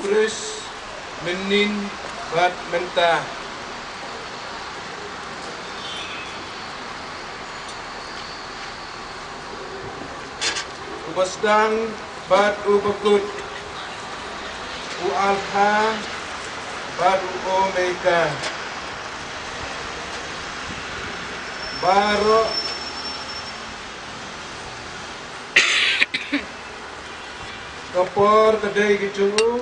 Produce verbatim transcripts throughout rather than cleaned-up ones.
Khrist mynnin bad mynta. Uba sdang bad uba kut, u Alpha bad u Omega. Baroh ka por ka dei ka jong u,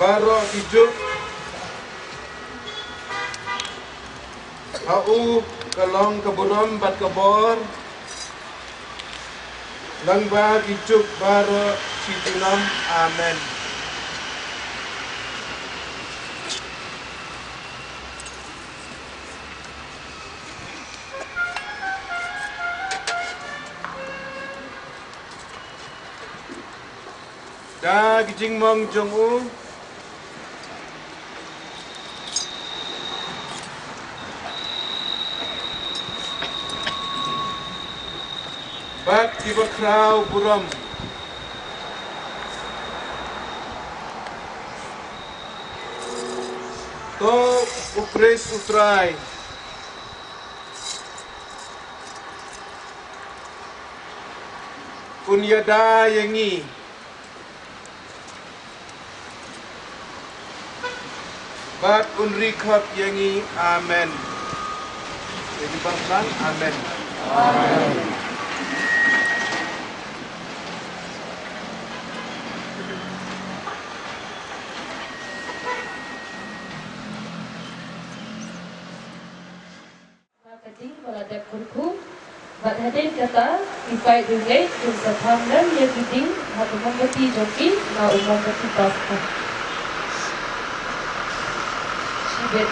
baroh ki juk ha u ka long ka burom bad ka bor, lyngba ki juk baroh shi junom. Amen. Da ki jingmong jong u bad kiba khraw burom, to u Khrist u Trai un ïada ïa ngi bad un ri khot ïa ngi. Amen. Ïa ngi baroh. Amen. Amen. Ka ding ba la dep kyrkhu. Bad hadien kata, ki paid riewngeit kin sa tham lem ïa ki ding ha ka mombati jong ki na u mombati Paskha. Shibit.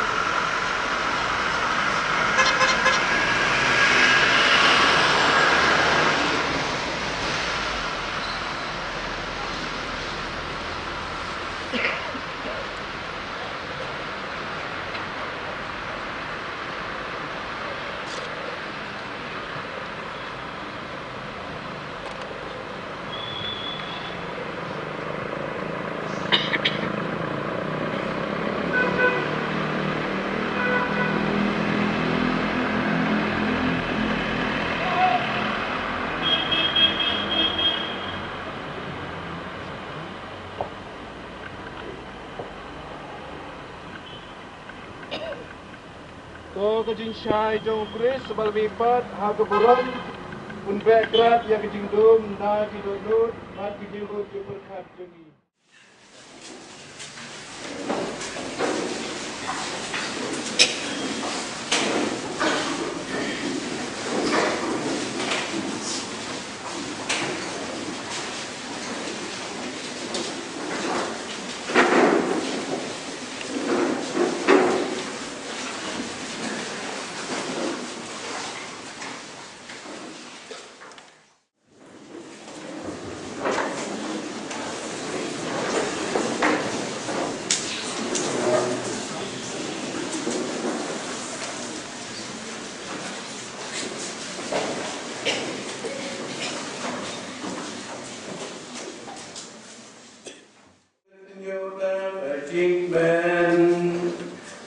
To ka jingshai jong u Khrist ba la mihpat ha ka burom un beh krad ïa ka jingdum na ki dohnud bad ki jingud jingpyrkhat jong ngi.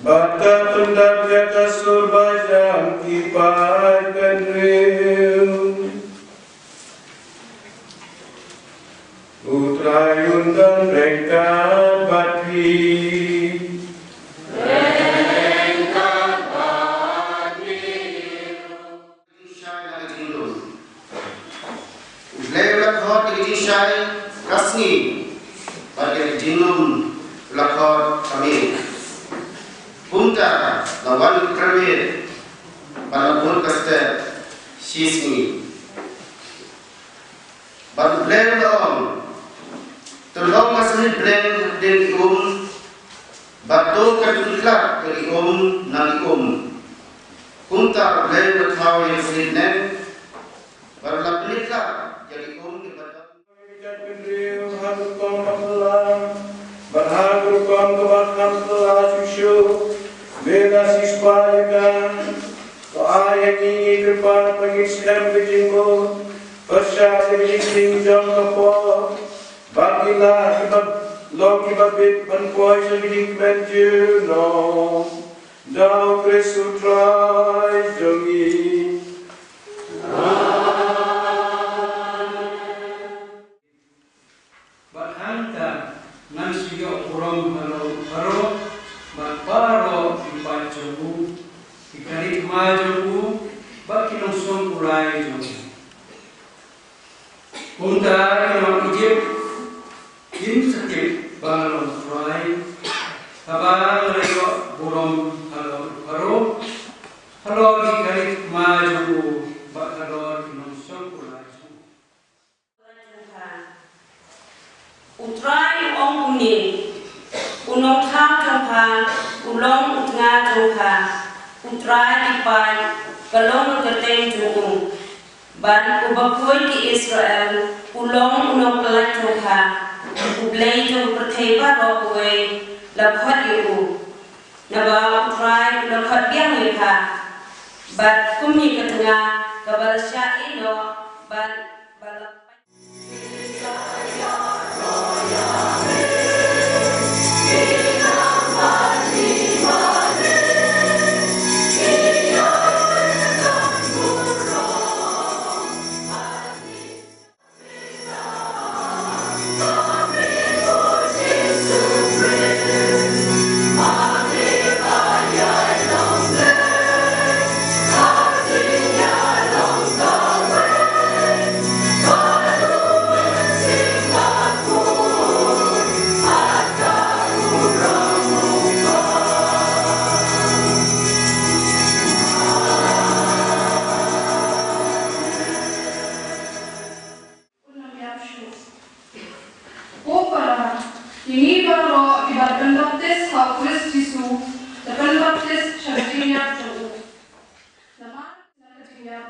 Bad ka pyndap ïa ka sur ba ïam ki paid bynriew. U Trai un don ryngkat bad phi. Shai na ka jinglum. U Blei u la khot ïa ka jingshai ka sngi, bad ïa ka jinglum u la khot ka miet. Kumta la wan ka miet bad la bud ka step shisngi. Bad U Blei u la ong, to long ka sniet bneng hadien ki um, bad to ka pynkhlad ïa ki um na ki um. Kumta U Blei u la thaw ïa ka sniet bneng, bad u la pynkhlad ïa ki um kiba don. Ka jaitbynriew ha ka rukom ba kylla, bad ha ka rukom kaba kham kylla shuh shuh, me la siewspah ïa ka. To ai ha ngi, ngi kyrpad, ba ngin skhem ka jingmut pyrshah ïa ka jingtieng jong ka por, bad ngi lah kiba Tok kiba bit ban poi sha ki jingkmen junom da U Khrist U Trai jong ngi. Bad hangta ngan sa ïoh burom halor u Pharaoh bad baroh ki paid jong u, ki kali thma jong u bad ki nongsong kulai jong u. Kumta ki nong Ijipt kin sa tip ba nga long U Trai, haba nga la ïoh burom halor u Pharaoh, halor ki kali thma jong u bad halor ki nongsong kulai jong u. U Trai u ong kumne: U nongthaw jong pha u long u tnga jong pha, U Trai ki paid ka long ka kyrteng jong u. Bad uba khuid ki Israel u long u nongpynlait jong pha. U Blei jong ka pyrthei baroh kawei la khot ïa u. Naba U Trai u la khot biang ïa pha. Bad kum ïa ka tnga kaba la shah ïeh noh bad ba la Ko para, ïa ngi baroh kiba la pynbaptis ha U Khrist Jisu, la pynbaptis sha ka jingïap jong u. Namar na ka jingïap,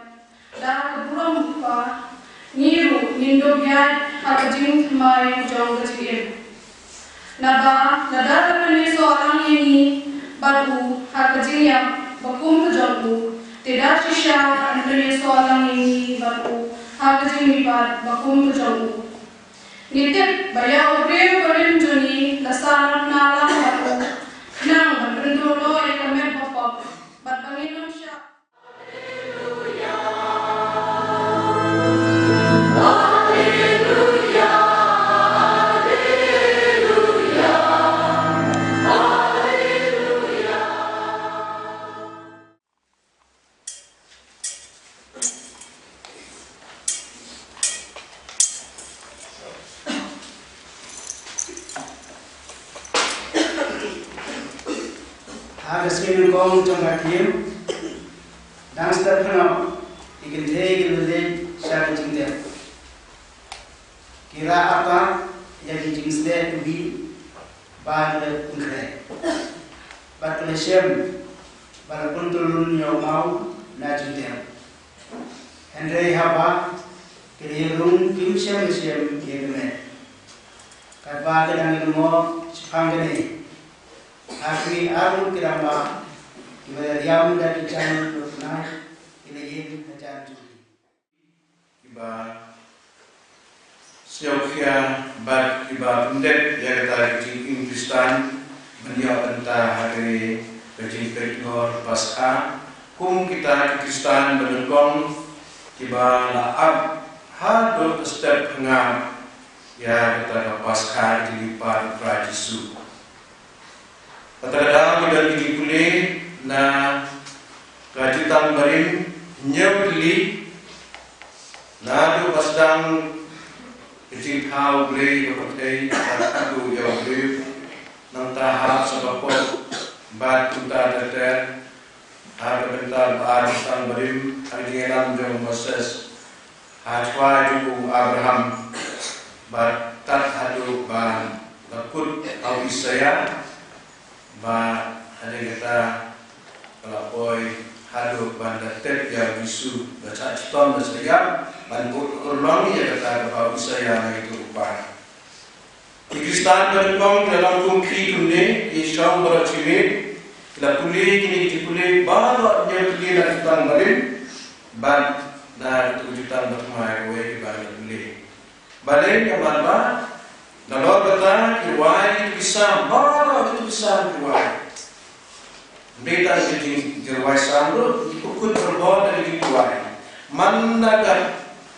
da ka burom u Kpa, ngi ruh ngin dup ïaid ha ka jingthymmai jong ka jingim. Naba lada la pynïasoh lang ïa ngi bad u ha ka jingïap ba kum ka jong u, te da shisha yn pynïasoh lang ïa ngi bad u ha ka jingmihpat ba kum ka jong u. Ngi tip ba ïa u briew barim jong ngi la sahnarphna lang bad u, khnang ban pynduh noh ïa ka met ba pop, bad ba ngin ym shah. Ha ka sngi nyngkong jong ka ktien, dang step pynnoh, ki kynthei ki la leit sha ka jingtep. Ki rah artat ïa ki jingsleh tuhi ba ki la pynkhreh, bad ki la shem ba la pyntyllun ïa u maw na jingtep. Hynrei haba ki la ïarung kim shym la shem ïa ka met. Katba ki dang ïalyngngoh shaphang kane, ha ki ar ngut ki rangbah kiba la riam da ki jaiñ ba pynïaid, ki la ïeng hajan jong ki. Kiba sngewkhia bad kiba pyndep ïa kata ka jingim Khristan ban ïoh bynta ha kane ka jingpynïasoh Paskha, kum kita ki Khristan ba nyngkong kiba la ap haduh ka step phyrnai ïa kata ka Paskha, ka jingmihpat U Trai Jisu. Kata ka daw ngi don ki jingpule na ka Jutang Barim hynñiew tylli, naduh ba sdang ka jingthaw U Blei ha ka pyrthei, bad haduh ïa U Blei, nangta hap sa ba pop, bad kumta ter ter, ha ka bynta ba ar Jutang Barim, ha ka jingïalam jong u Moses, ha chwa jong u Abraham, bad tad haduh ba la kut ha u Isaïah, ba hadien kata ka la poi haduh ban da tep ïa u Jisu, da shah chitom, da shah ïap, ban pynurlong ïa kata kaba u Isaïah la ïathuh. Ki Khristan ba nyngkong ki la long kum khie kumne, ki shong baroh shi miet, ki la pule kine ki jingpule baroh hynñiew tylli na Jutang Barim, bad na ka Jutang Bathymmai kawei kaba la pule. Balei? Namar ba Nalor kata ki rwai ki Salm, baroh ki Salm ki rwai. Ym dei tang ki jing, ki rwai Salm ruh, ki kut berbor da ki rwai. Man na ka,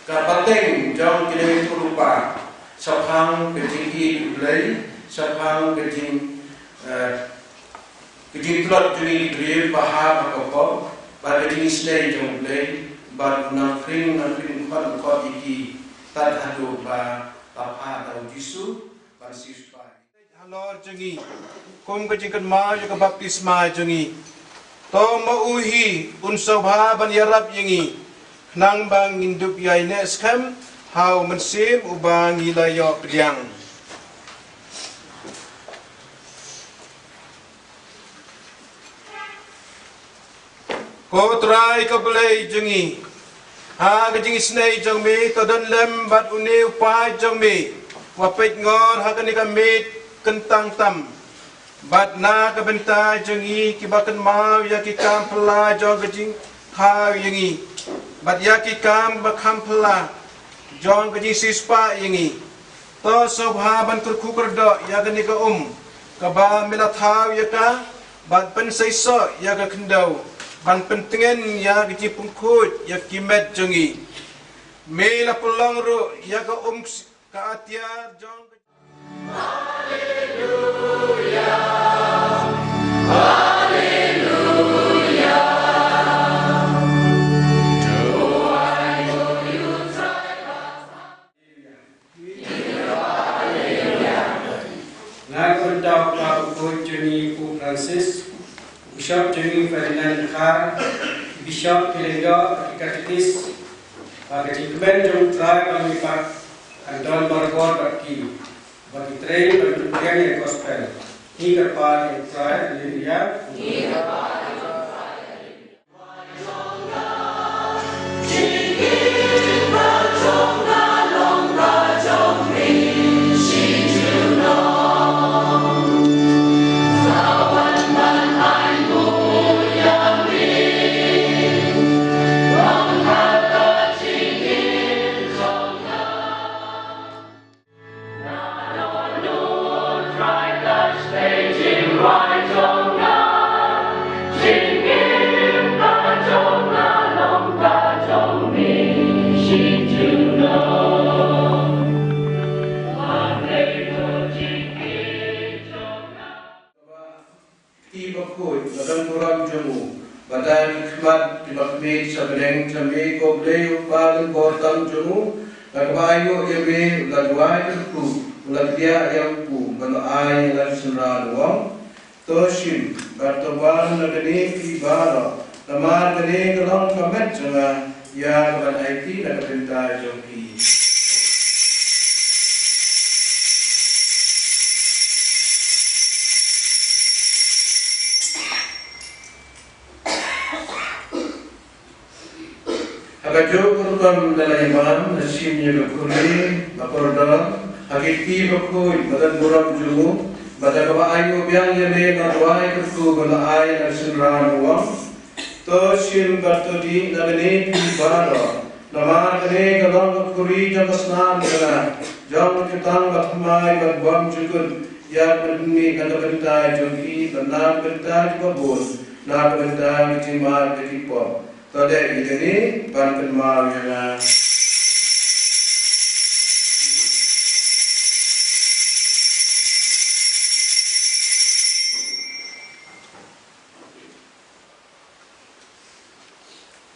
ka pateng jong ki nongïathuhlypa shaphang ka jingïeit U Blei, shaphang ka jing, eh, ka jingtlot jong ngi ki briew ba hap ha ka pop, bad ka jingisynei jong U Blei, bad u nang khring, nang khring khot, khot ïa ki, tad haduh ba la phah da U Jisu ban siewspah. Halor jong ngi, kum ka jingkynmaw ïa ka baptisma jong ngi. To ma u hi un sngewbha ban ïarap ïa ngi, khnang ba ngin dup ïaineh skhem ha u Mynsiem uba ngi la ïoh pdiang. Ko Trai ka Blei jong ngi, ha ka jingisynei jong me, to don lem bad une u paid jong me uba peit ngor ha kane ka miet kyntang tam. Bad na ka bynta jong ngi kiba kynmaw ïa ki kam phylla jong ka jingthaw ïa ngi, bad ïa ki kam ba kham phylla jong ka jingsiewspah ïa ngi. To sngewbha ban kyrkhu kyrdoh ïa kane ka um kaba me la thaw ïa ka, bad pynseisoh ïa ka khyndew, ban pyntngen ïa ka jingpynkhuid ïa ki met jong ngi. Me la pynlong ruh ïa ka um, ka atiar jong Nga kyrpad ïa u Papa Bakhuid jong ngi u Pope Francis, u Bishop jong ngi u Ferdinand Kha, u Bishop, ki lyngdoh, ki katekis, ba ka jingkmen jong U Trai ba ngi pat kan don barabor bad ki, ba ki trei ban pynbiang ïa ka gospel. Ngi kyrpad ïa U Trai, haleluya. Kti bakhuid, ba don burom jong u, ba da ki khmat kiba khmih sha bneng sha me ko Blei u Kpa lynbor tam jong u, da kaba aïu ïa me u la duwai kyrkhu, u la kdiah ïa u kpu, ban ai ïa la ki synran u ong. To shim, bad to wan na kane phi baroh, namar kane ka long ka met jong nga, ïa kaban aiti na ka bynta jong phi. Ha kajuh ka rukom da la ïamam, la shim ïa ka khuri bakordor, ha ki kti bakhuid ba don burom jong u, bad da kaba aïu biang ïa me, la duwai kyrkhu, ban ai ïa la ki synran u ong. To shim bad to dih na kane phi baroh, namar kane ka long ka khuri jong ka snam jong nga, jong ka jutang bathymmai bad bymjukut, ïa kaba mih na ka bynta jong phi bad na ka bynta kiba bun, na ka bynta ka jingmar ka jingpop. To dei ïa kane ban kynmaw ïa nga.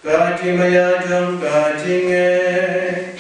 Ka jingmaïa jong ka jingngeit.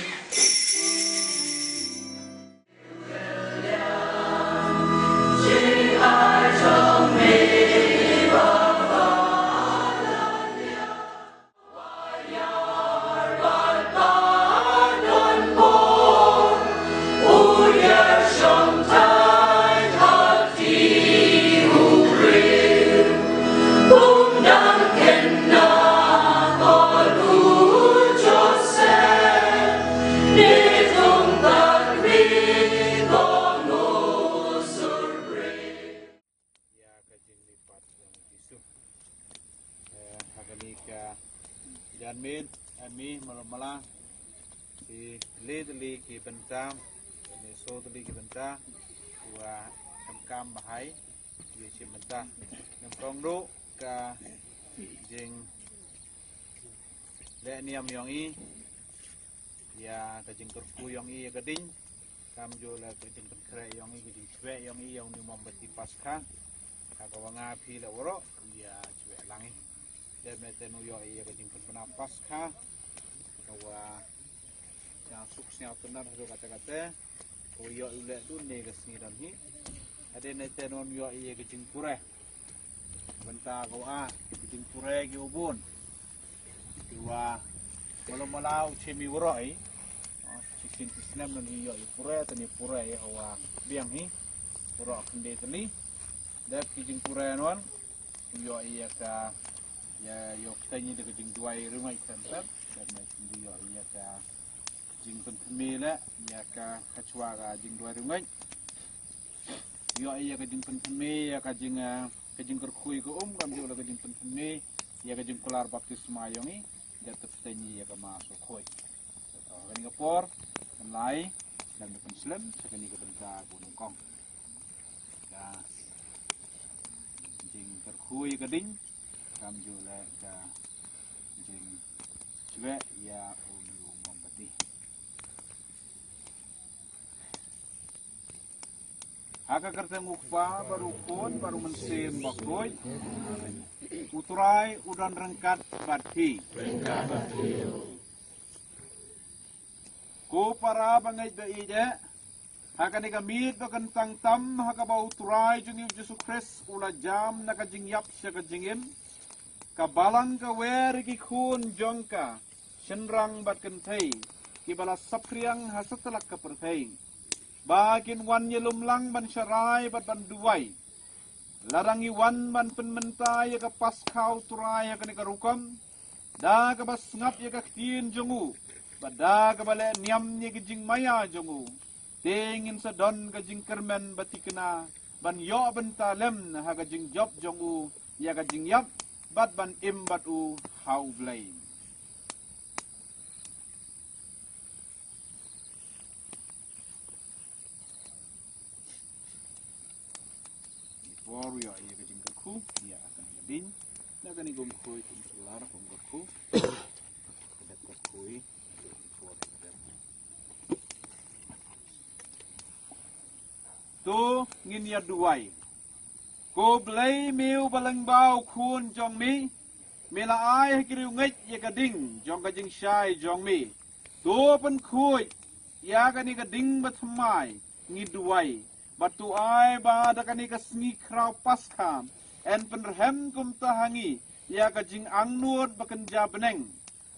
Ïa ka jingmihpat jong u Jisu. Eh, ha kane ka janmiet, eh, mih mala mala, ki le tylli ki bynta, kane So tali ki bynta wa kam kam bahai ye chi bynta. Nyngkong ruh ka jing le niam yong i ya ka jingkyrkhu yong i ya ka ding. Kam ju la ka jingpynkhreh yong i, ka jingchweh yong i ya uni mombati Paskha. Ka ka wa nga phi la waro ya chweh lang i. Dep ne te nu yo i ya ka jingpynbna Paskha. Ka wa sñiaw suk sñiaw tynnat haduh kate kate. Ko yo i u leh dun ne ka sngi don hi. Hadien ne te nun yo i ya ka jingpure. Bynta ko a ka jingpure ki u bun. Ki wa malu malau che mi wro i. Chi sin chi snem nun hi yo i pure, tani pure i hawa biang hi. Wro khynde tani. Dep ki jingpure nun. Yo i ya ka ya yo ktani de ka jingduwai ringai center. Dep ne yo i ya ka jingpynthymmai le ya ka kachwa ka jingduwai ringai. Yo i ya ka jingpynthymmai ya ka jing, eh, ka jingkyrkhu ka um, kam ju la ka jingpynthymmai ya ka jingkular baptisma yong i. Dep tep ktani ya ka ma so khoi. Ka ni ka por kan lai. Dep ne pynslem sa ka ni ka bynta ko nyngkong. Ka jingkyrkhu ka ding. Kam ju le ka jingchweh ya uni u mombati. Ha ka kyrteng u Kpa bad u Khun bad u Mynsiem Bakhuid. U Trai u don ryngkat bad phi. Ko para bangeit ba ïeit, ha kane ka miet ba kyntang tam ha kaba u Trai jong ngi u Jisu Khrist u la jam na ka jingïap sha ka jingim, ka balang ka wer ki khun jong ka shynrang bad kynthei kiba la saphriang ha satlak ka pyrthei, ba kin wan ïalum lang ban sharai bad ban duwai. Lada ngi wan ban pynmynta ïa ka Paskha u Trai ha kane ka rukom, da kaba sngap ïa ka ktien jong u bad da kaba leh niam ïa ka jingmaïa jong u, te ngin sa don ka jingkyrmen ba thikna ban ïoh bynta lem ha ka jingjop jong u ïa ka jingïap bad ban im bad u ha u Blei. Por ïa ïa ka jingkyrkhu ïa ka ding. Na kane ka um khuid um sular um kyrkhu. Ka dep kyrkhu i. To ngin ïa duwai. Ko Blei me u ba lyngba u Khun jong me, me la ai ha ki riewngeit ïa ka ding jong ka jingshai jong me. To pynkhuid ïa kane ka ding ba thymmai, ngi duwai. Bad to ai ba da kane ka sngi khraw Paskha yn pynrhem kumta ha ngi ïa ka jingangnud ba kynja bneng,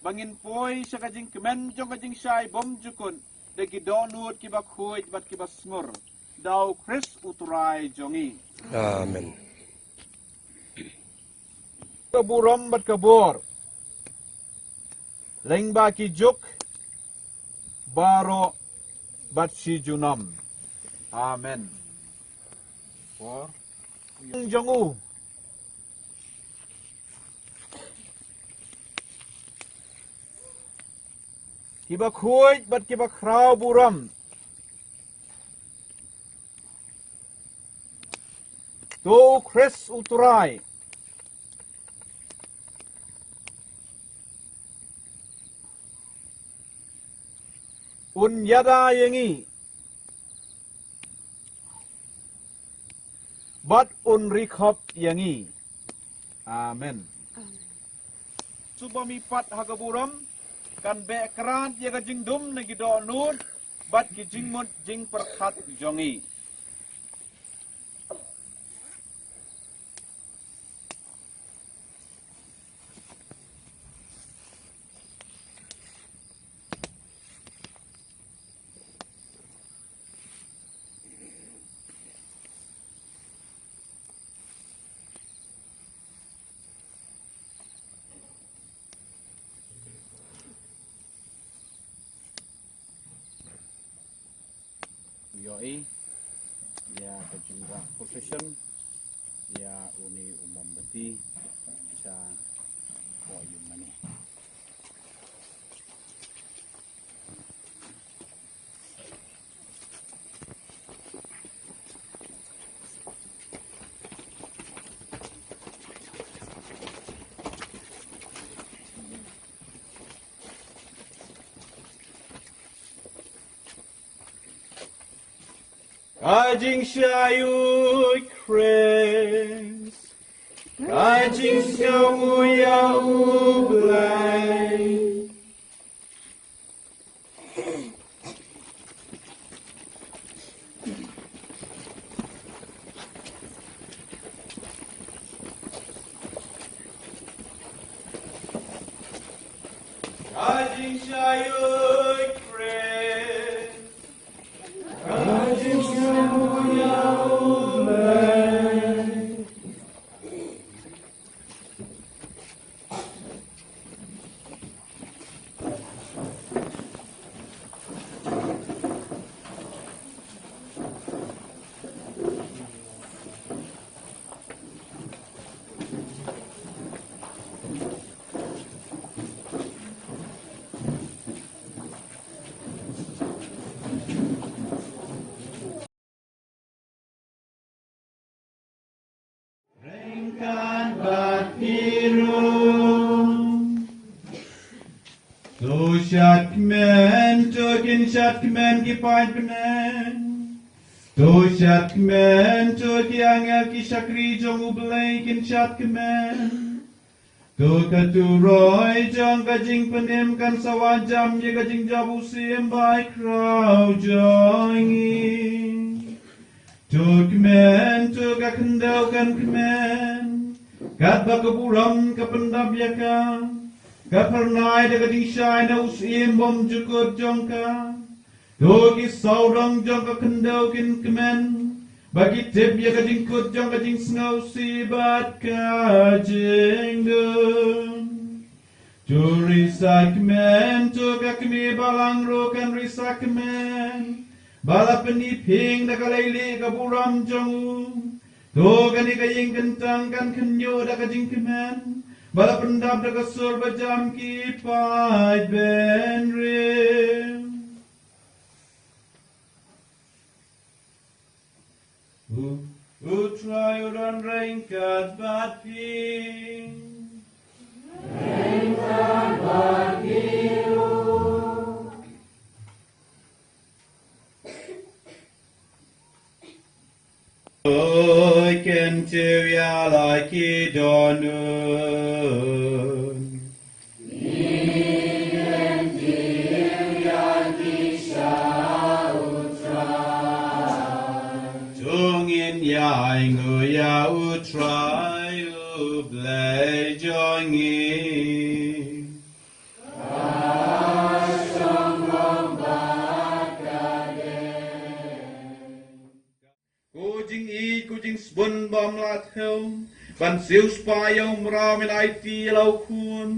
ba ngin poi sha ka jingkmen jong ka jingshai bymjukut da ki dohnud kiba khuid bad kiba sngur. Da u Khrist u Trai jong ngi. Amen. Ka burom bad ka bor lyngba ki juk baroh bad shi junom. Amen. Por jong u. Kiba khuid bad kiba khraw burom. To u Khrist u Trai un ïada ïa ngi. Bad un ri khop ïa ngi. Amen. Suba mi pat ha ka burom kan beh krat ïa ka jingdum na ki dohnud bad ki jingmut jingpyrkhat jong ngi. Ïohi ïa ka jingrah procession ïa uni u mombati sha ka ïing mane. Ka jingshai u Khrist. Ka jingsngew ïa u Blei. Ka jingshai u Khrist. Ka jingsngew ïa u Blei. Ryngkat bad phi ruh. To shad kmen, to kin shad kmen ki paidbah. To shad kmen, to ki angel ki shakri jong U Blei kin shad kmen. To ka turoi jong ka jingpynim kan sa wad jam ïa ka jingjop u syiem bakhraw jong ngi. To kmen, to ka khyndew kan kmen. Katba ka burom ka pyndap ïa ka, ka phyrnai da ka jingshai na u syiem bymjukut jong ka. To ki sawdong jong ka khyndew kin kmen, ba ki tip ïa ka jingkut jong ka jingsngewsih bad ka jingdum. To risa kmen, to ka kmie balang ruh kan risa kmen, ba la pyniping da ka leilieh ka burom jong u. To kane ka ïing kyntang kan khynñiuh da ka jingkmen, ba la pyndap da ka sur bajam ki paidbynriew. U, U Trai u don ryngkat bad phi. Ryngkat bad phi ruh. Oi, ken tiw ïa la ki dohnud. To ngin ïainguh ïa U Trai U Blei jong ngi. Ko jingïeit, ko jingsbun bym lah thew, ban siewspah ïa u mraw, men aiti ïa la u khun.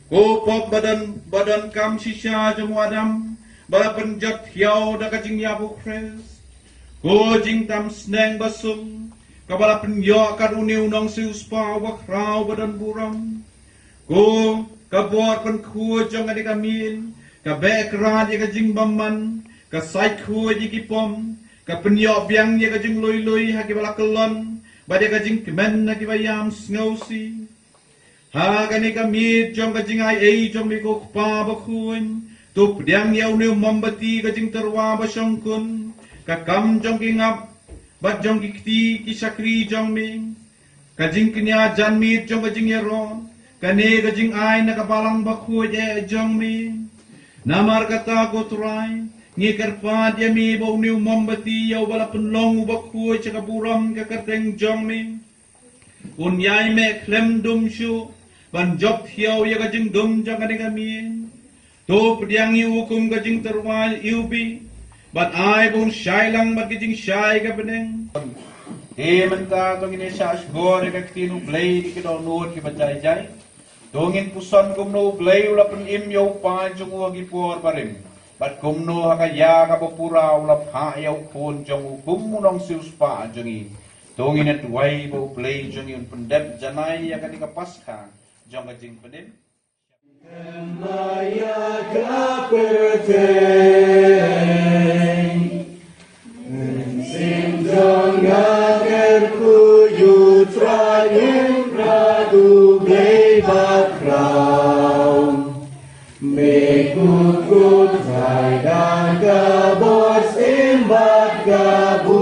Ko pop ba don, ba donkam shisha jong u Adam, ba la pynjot thiaw da ka jingïap u Khrist. Ko jingtam sneng ba sum, kaba la pynïoh kat une u nongsiewspah uba khraw ba don burom. Ko ka bor pynkhuid jong kane ka miet, ka beh krad ïa ka jingbymman, ka sait khuid ïa ki pom, ka pynïoh biang ïa ka jinglui lui ha kiba la kyllon, bad ïa ka jingkmen ha kiba ïam sngewsih. Ha kane ka miet jong ka jingai ei jong me ko Kpa bakhuid, to pdiang ïa une u mombati ka jingtyrwa ba shongkun, ka kam jong ki ngap, bad jong ki kti ki shakri jong me. Ka jingkñia janmiet jong ka jingïaroh, kane ka jingai na ka balang bakhuid eh jong me. Namar kata ko Trai, ngi kyrpad ïa me ba une u mombati ïa uba la pynlong u bakhuid sha ka burom ka kyrteng jong me, un ïai meh khlem dum shuh, ban jop thiaw ïa ka jingdum jong kane ka miet. To pdiang ïa u kum ka jingtyrwa iwbih, bad ai ba un shai lang bad ka jingshai ka bneng. Te mynta to ngin ïa shah shkor ïa ka ktien U Blei da ki dohnud kiba jai jai. To ngin puson kumno U Blei u la pynim ïa u Kpa jong u ha ki por barim, bad kumno ha ka ïa kaba pura u la phah ïa u Khun jong u kum u nongsiewspah jong ngi. To ngin ïa duwai ba U Blei jong ngi un pyndep janai ïa kane ka Paskha jong ka jingpynim. Kynmaw ïa ka pyrthei. Mynsiem jong nga kyrkhu ïa U Trai Kynrad U Blei bakhraw. Me kyrkhu Trai da ka bor syiem bad ka bor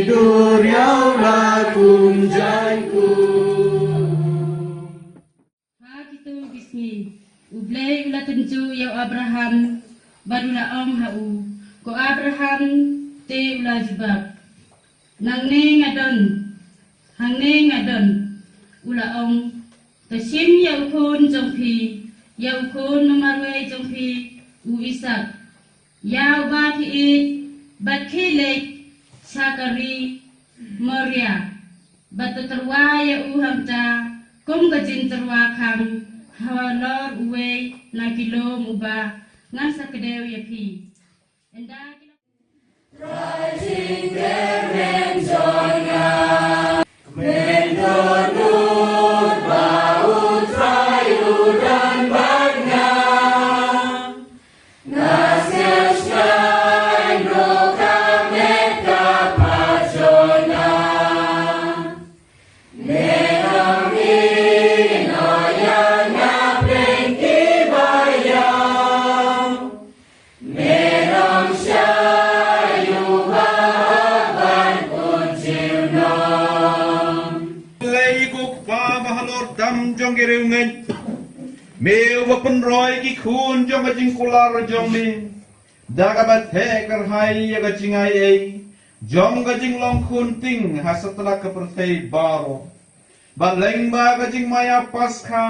Duriaw la kum jaiñ kum. Ha kito ki sngi, U Blei u la tynjuh ïa u Abraham, bad u la ong ha u, Ko Abraham, te u la jubab, Nangne nga don, hangne nga don, u la ong, To shim ïa u khun jong phi, ïa u khun marwei jong phi, u Isaak, ïa uba phi ïeit, bad khie leit sha ka ri Moria, bad to tyrwa ïa u hangta, kum ka jingtyrwa khang halor uwei na ki lum uba ngan sa kdew ïa phi. Ynda ki la Lei ko Kpa ba halor tam jong ki riewngeit, me uba pynroi ki khun jong ka jingkular jong me da kaba theh kyrhai ïa ka jingai ei jong ka jinglong khun ting ha satlak ka pyrthei baroh. Bad lyngba ka jingmaïa Paskha,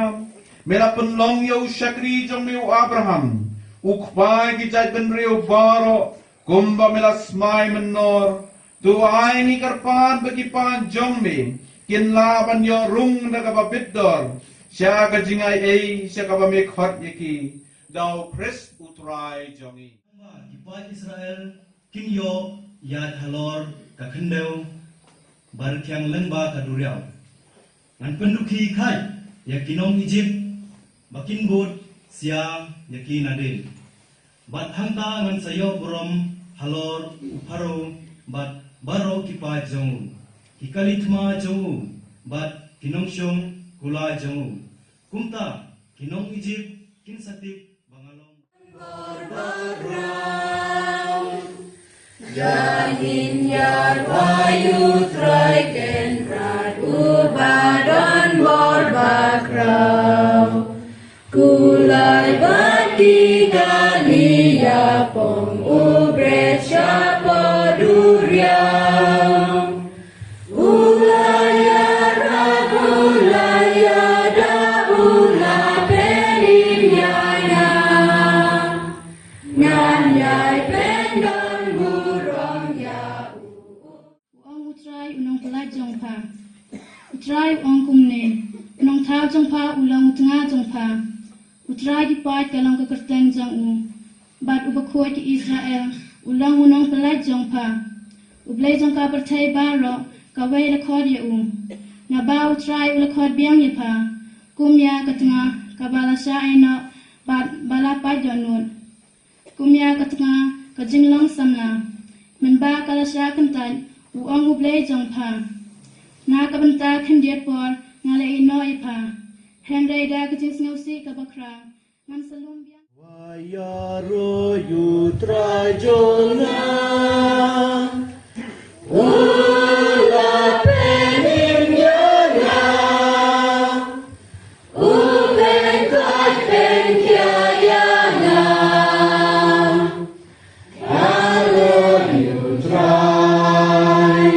me la pynlong ïa u shakri jong me u Abraham, u kpa ki jaitbynriew baroh, kumba me la smai mynnor. To ai ngi kyrpad ba ki paid jong me kin lah ban ïoh rung da kaba bit dor sha ka jingai ei sha kaba me khot ïa ki, da u Khrist u Trai jong ngi. Ki paid Israel kin ïoh ïaid halor ka khyndew ba rkhiang lyngba ka duriaw. Ngan pyndukhi kheit ïa ki nong Ijipt ba kin bud sia ïa ki nadien. Bad hangta ngan sa ïoh burom halor u Pharaoh bad baroh ki paid jong u, ki kali thma jong u bad ki nongshong kulai jong u. Kumta ki nong Ijipt kin sa tip ba nga long. Ïa ngin ïa rwai U Trai Kynrad uba don bor ba khraw. Kulai bad ki kali ïa pom u bret shapoh duriaw. U la ïarap, u la ïada, u la pynïaid ïa nga. Ngan ïai pyndon burom ïa u. U ong U Trai u nongpyllait jong pha. U Trai u ong kumne, u nongthaw jong pha u long u tnga jong pha. U Trai ki paid ka long ka kyrteng jong u. Bad uba khuid ki Israel u long u nongpyllait jong pha. U Blei jong ka pyrthei baroh kawei la khot ïa u. Naba U Trai u la khot biang ïa pha. Kum ïa ka tnga kaba la shah ai noh bad ba la pait dohnud. Kum ïa ka tnga ka jinglong samla. Mynba ka la shah kyntait u ong U Blei jong pha. Na ka bynta khyndiat por nga la ïehnoh ïa pha. Hynrei da ka jingsngewsih kaba khraw ngan sa lum biang. Wa ïaroh ïa U Trai jong nga. U la pynïaid ïa nga. U pynkoit pynkhia ïa nga. Ïaroh ïa U Trai.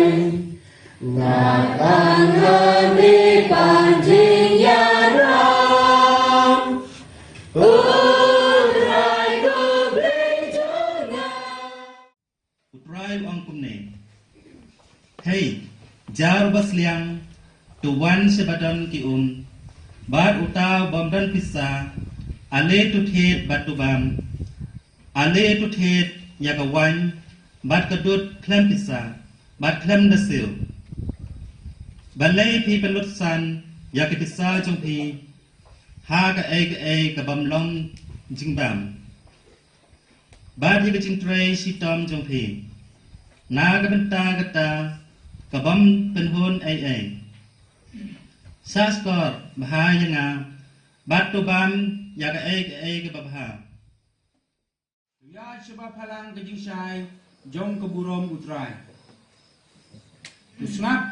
Nga tang ha me pan jingïaroh. U Trai ko Blei jong nga. U Trai u ong kumne. Hei, jar uba sliang, to wan sha ba don ki um, bad uta u bym don pisa, ale to thied bad to bam, ale to thied ïa ka waiñ bad ka dud khlem pisa bad khlem da siew. Balei phi pynlut san ïa ka pisa jong phi ha kaei kaei ka bym long jingbam, bad ïa ka jingtrei shitom jong phi na ka bynta kata ka bym pynhun ei ei? Sah shkor bha ïa nga bad to bam ïa kaei kaei kaba bha. To ïaid sha ba phalang ka jingshai jong ka burom U Trai. To sngap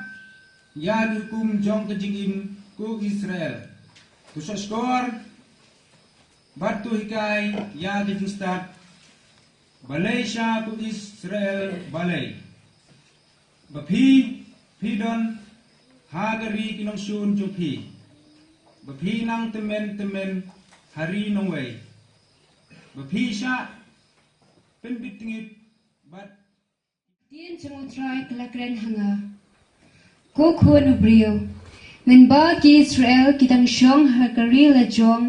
ïa ki hukum jong ka jingim, ko Israel. To shahshkor bad to hikai ïa ka jingstad. Balei sha ko Israel, balei? Ba phi, phi don ha ka ri ki nongshun jong phi. Ba phi nang tymmen tymmen ha ri nongwei. Ba phi shah pynbit tngit bad Ktien jong U Trai ka la kren ha nga. Ko khun u briew, mynba ki Israel ki dang shong ha ka ri la jong,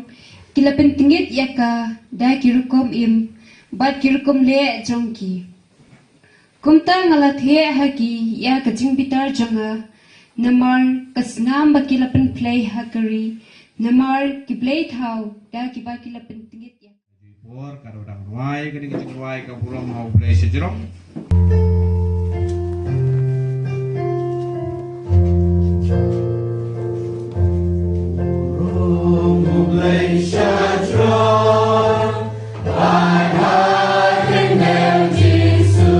ki la pyntngit ïa ka da ki rukom im bad ki rukom leh jong ki. Kumta nga la theh ha ki ïa ka jingbitar jong nga, namar ka snam ba ki la pynplei ha ka ri, namar ki blei thaw da kiba ki la pyntngit ïa ka. Por ka dang rwai ka ding ka jingrwai ka burom ha U Blei sha jrong. Burom U Blei sha jrong, bad ha kyrteng Jisu.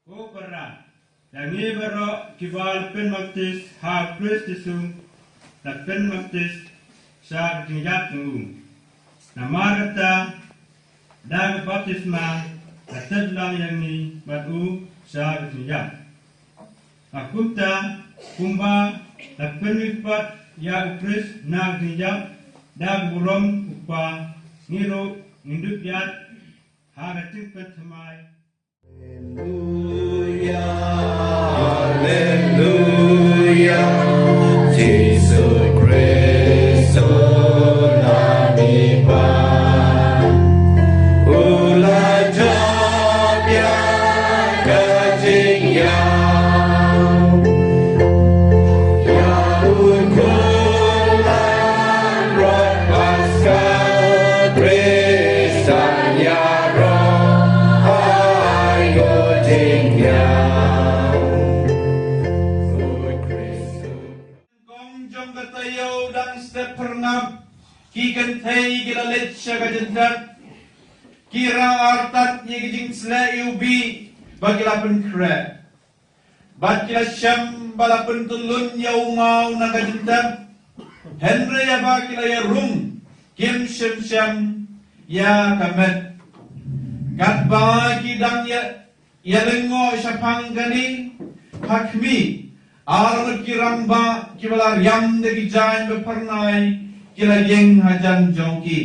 Ko para, ïa ngi baroh kiba la pynbaptis ha U Khrist Jisu, la pynbaptis sha ka jingïap jong u. Namar kata, da ka baptisma la tep lang ïa ngi bad u sha ka jingïap. Bad kumta, kumba la pynmihpat ïa U Khrist na ka jingïap da ka burom u Kpa, ngi ruh ngin dup ïaid ha ka jingpynthymmai. Haleluya, haleluya, Jisu Khrist u la mihpat, u la jop ïa ka jingïap. Ïa u khun lamroh Paskah, Khristan ïaroh ha ïing jingïap. Kong jong ka taïew dang step phyrngap, ki kynthei ki la leit sha ka jyntep, ki rah artat ïa ki jingsleh ïa u bih ba ki la pynkhreh. Bad ki la shem ba la pyntyllun ïa u maw na ka jyntep. Hynrei ïa ba ki la ïarung, kim shym shem ïa ka met. Katba ki dang ïa, ïa lyngngoh shaphang kane, ha khmih, ar ngut ki rangbah kiba la riam da ki jaiñ ba phyrnai, ki la ïeng hajan jong ki.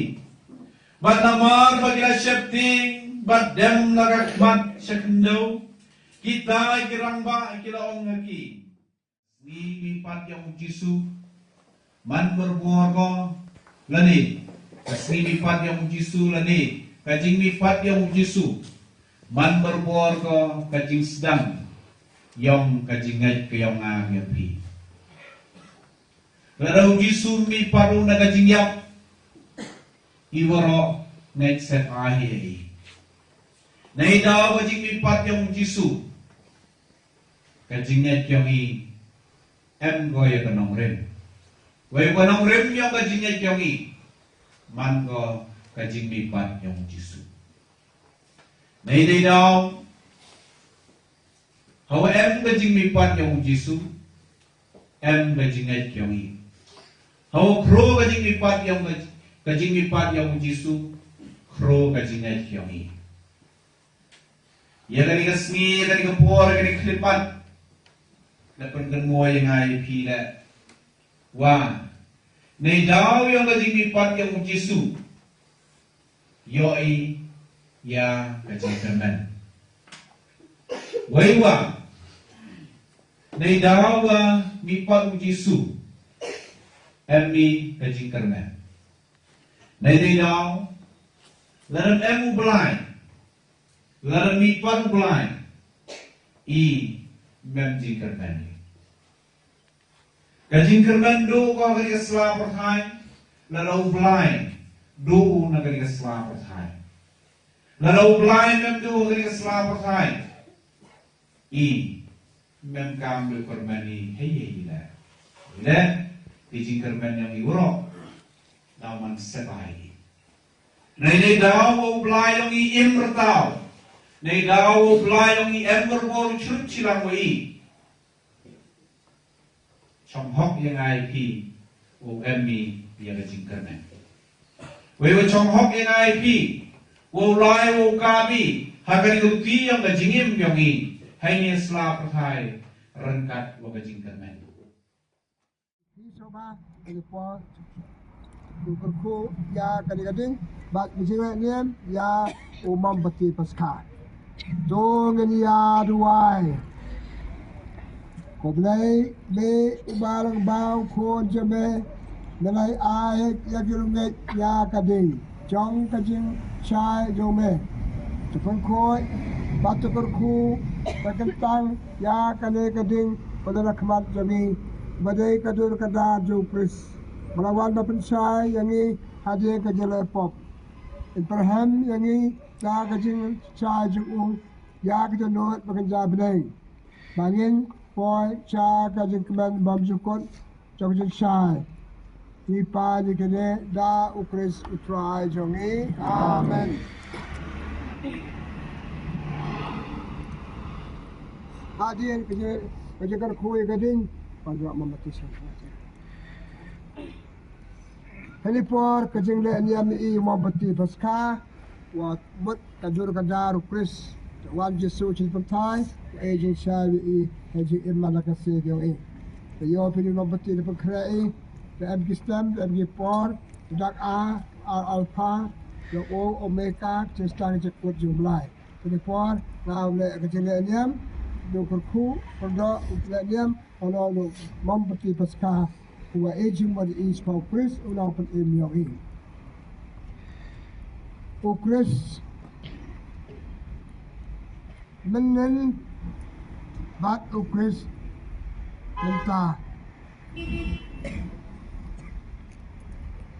Bad namar ba ki la sheptieng, bad dem la ka khmat sha khyndew, kita ki rangbah ki la ong ha ki. Sngi mihpat ïa u Jisu, man barabor ko lane, ka sngi mihpat ïa u Jisu lane, ka jingmihpat ïa u Jisu, man barabor ko ka jingsdang ïong ka jingngeit ka ïong nga ïa phi. Lada u Jisu mihpat ruh na ka jingïap, i waroh ngeit seh ai ïa i. Neidaw ka jingmihpat ïong u Jisu, ka jingngeit ïong i em ko ïa ka nongrim. Wei ka nongrim ïong ka jingngeit ïong i, man ko ka jingmihpat ïong u Jisu. Nei neidaw, hawa em ka jingmihpat ïong u Jisu, em ka jingngeit ïong i. Hawa khro ka jingmihpat ïong ka, ka jingmihpat ïong u Jisu, khro ka jingngeit ïong i. Ïa kane ka sngi, ïa kane ka por, ïa kane ka khyllipmat, la pynkynmaw ïa nga ïa phi leh. Wa, neidaw ïong ka jingmihpat ïong u Jisu, ïohi ïa ka jingkyrmen. Wei wa, neidaw wa mihpat u Jisu, em i ka jingkyrmen. Nei neidaw, Lada em u Blai, lada mih pat u Blai, i mem jingkyrmen. Ka jingkyrmen duh ka ha kane ka sla pyrthai, lada u Blai duh na kane ka sla pyrthai. Lada u Blai mem duh ha kane ka sla pyrthai, i mem kam duh kyrmen i hei hei le. Le, ki jingkyrmen yong i waroh daw man sebai. Nei nei daw u Blai yong i im rtaw. Nei daw u Blai yong i em berbor chut chilang wa i. Chong hok ïa nga ïa phi, u em i ïa ka jingkyrmen. Wei wa chong hok ïa nga ïa phi, u lai u ka bi ha ka ri u ti ïa ka jingim yong i. Hai ni sla pyrthai rangkat wa ka jingkyrmen. Hi soba, ini po, tu kyrkhu ïa ka ding ka ding, bad ka jingleh niam ïa u Mawbati Paskha. To ngin ïa duwai. Ko Blei, me uba lang bau khun jong me, me lai ai ïa ki rungeit ïa ka ding jong ka jingshai jong me. To pynkhuid bad to kyrkhu, ka kyntang ïa kane ka ding, ba don ha khmat jong ngi, ba dei ka dur ka dar jong u Khrist, ba la wan ban pynshai ïa ngi hadien ka jingleh pop. Pynpyrhem ïa ngi da ka jingshai jong u, ïa ka dohnud ba kynja bneng, ba ngin poi sha ka jingkmen bymjukut jong ka jingshai. Ngi pan ïa kane da u Khrist u Trai jong ngi. Amen. Hadien ka jing, ka jingkyrkhu ïa ka ding, pan ïa u Mawbati. Kane por ka jingleh niam ïa i Mawbati Paskha, wa mut ka dur ka dar u Khrist, wan Jisu sha pyrthai, wa ai jingshai ïa i ha jingim man la ka sngi jong i. Te ïoh phi ni Mawbati da pynkhreh i, da em ki stem, da em ki por, da dak a, a Alpha, da o Omega, ka jingstad ka jingkut jong u Blai. Kane por, nga u leh ka jingleh niam, da kyrkhu, kyrdoh, u leh niam, halor u Mawbati Paskha, u wa ai jingmut ïa i shaphang u Khrist, u nongpynim ïa i. U Khrist mynnin bad u Khrist mynta.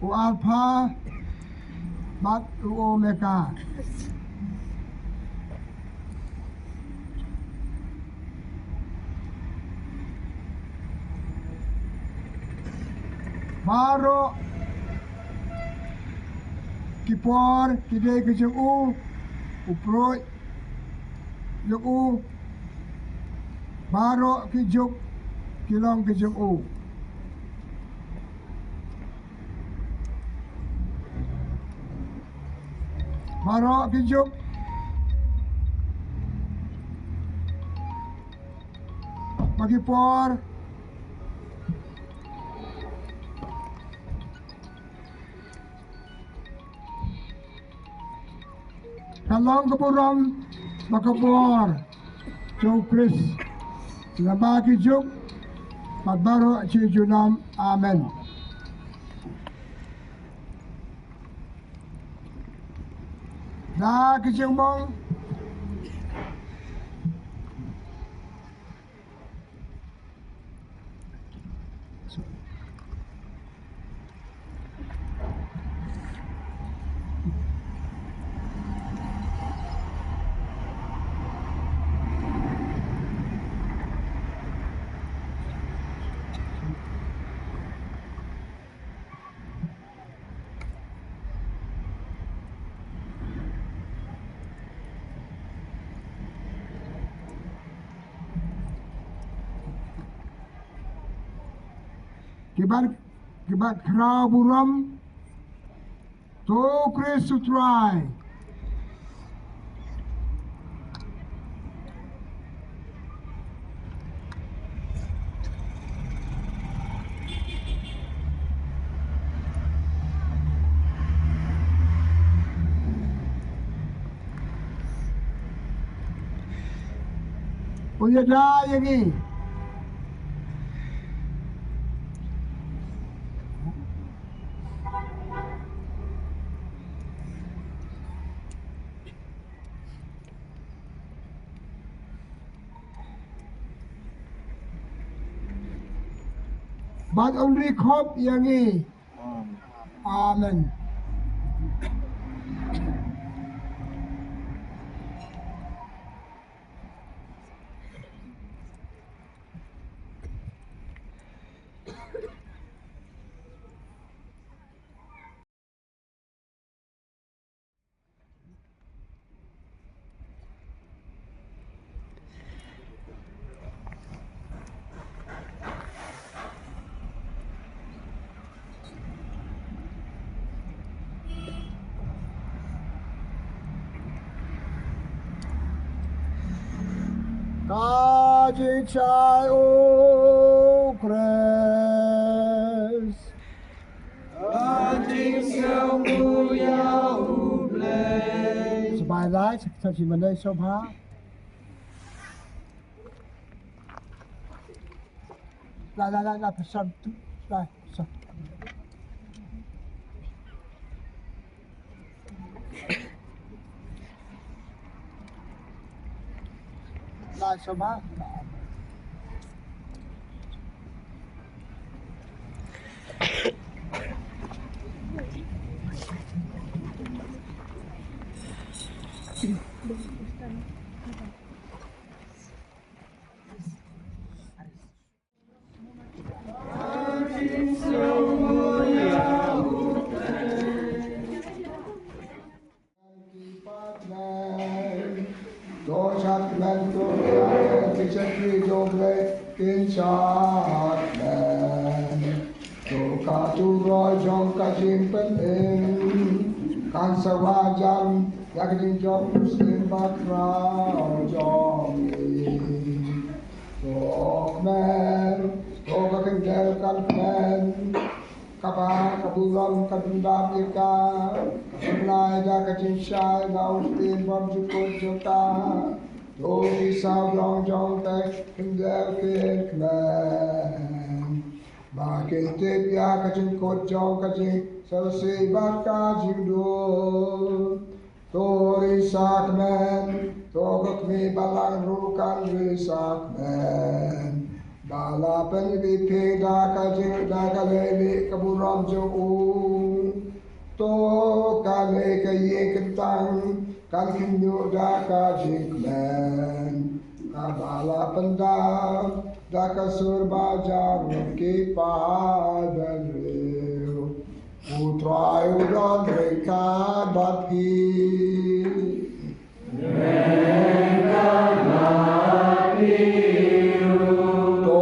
U Alpha bad u Omega. Baroh ki por ki dei ki jong u, u pruid jong u, baroh ki juk ki long ki jong u. Baroh ki juk bad ki por ka long ka burom bad ka bor jong u Khrist, lyngba ki juk bad baroh shi junom. Amen. Da ki jingmong Kiba, kiba khraw burom, to Khrist u Trai. U ïada ïa ngi. Bad un ri khop ïa ngi. Amen. Ka jingshai u Khrist. Ka jingshai u ya u Blei. Sbai lai, sbai lai, sbai lai. Lai, lai, lai, lai, pesan tu, lai, pesan. Lai, sbai. To shad kmen, to shad kmen, ki shakri jong U Blei kin shad kmen. To ka turoi jong ka jingpynim kan sa wan ïa ka jingjop u Syiem bakhraw jong ngi. To kmen, to ka kynthei kan kmen. Kaba ka burom ka dum dap ïa ka, ka pynlait da ka jingshai na u Syiem bymjukut jong ka. To ki sawdong jong ka kynthei kin kmen. Ba kin tip ïa ka jingkut jong ka jingsngewsih bad ka jingdum. To ri sakmen, to ka kmie balang ruh kan ri sakmen. Ba la pynbieit da ka jing, da ka lei lei ka burom jong u. To kane ka ïing kyntang kan khynñiuh da ka jingkmen. Kaba la pyndap da ka sur ba jar ki paidbynriew. U Trai u don ryngkat bad phi. Ryngkat bad phi ruh. To